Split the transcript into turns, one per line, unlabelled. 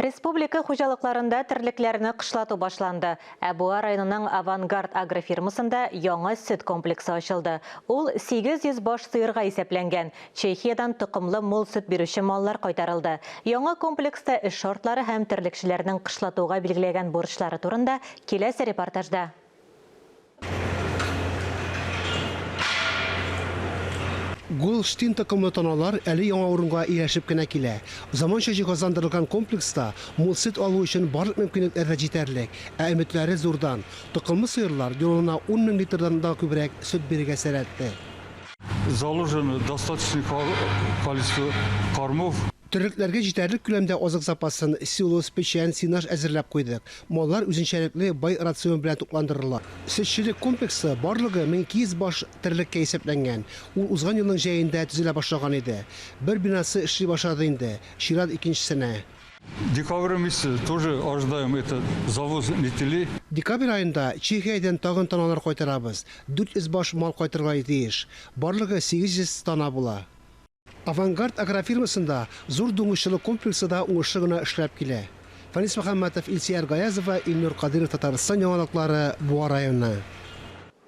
Республика хуҗалыкларында терлекләрне кышлату башланды. Ә Буа районының Авангард агрофирмасында яңа сөт комплексы ачылды. Ул 800 баш сыерга исәпләнгән. Чехиядән токымлы мул сөт бирүче маллар кайтарылды. Яңа комплекста эш шартлары һәм терлекчеләрнең кышлатуга билгеләгән бурычлары турында киләсе репортажда.
Голштин токымлы таналар әле яңа урынга ияләшеп кенә килә. Заманча җиһазландырылган комплекста мул сөт алу өчен барлык мөмкинлекләр дә җитәрлек, ә өметләре зурдан. Токымлы сыерлар елына 10 мең литрдан да күбрәк сөт бирергә сәләтле.
Заложено достаточное количество кормов.
Терлекләргә җитәрлек күләмдә азык запасын, силос, печән, сенаж әзерләп куйдык. Маллар үзенчәлекле бай рацион белән тукландырыла. Сөтчелек комплексы барлыгы 1200 баш терлеккә исәпләнгән. Ул узган елның җәендә төзелә башлаган иде. Бер бинасы эшли башлады инде, чират икенчесенә.
Декабрь месяце тоже ожидаем это завоз нетелей.
Декабрь аенда Чехиядән тагын таналар кайтарабыз. 400 баш мал кайтырга тиеш. Барлыгы 800 тана була. Авангард агрофирмасында зур дуңгызчылык комплексы да уңышлы гына эшләп килә. Фәнис Мөхәммәтов, Илсөяр Гаязова, Илнур Кадыйров Татарстан яңалыклары, Буа районы.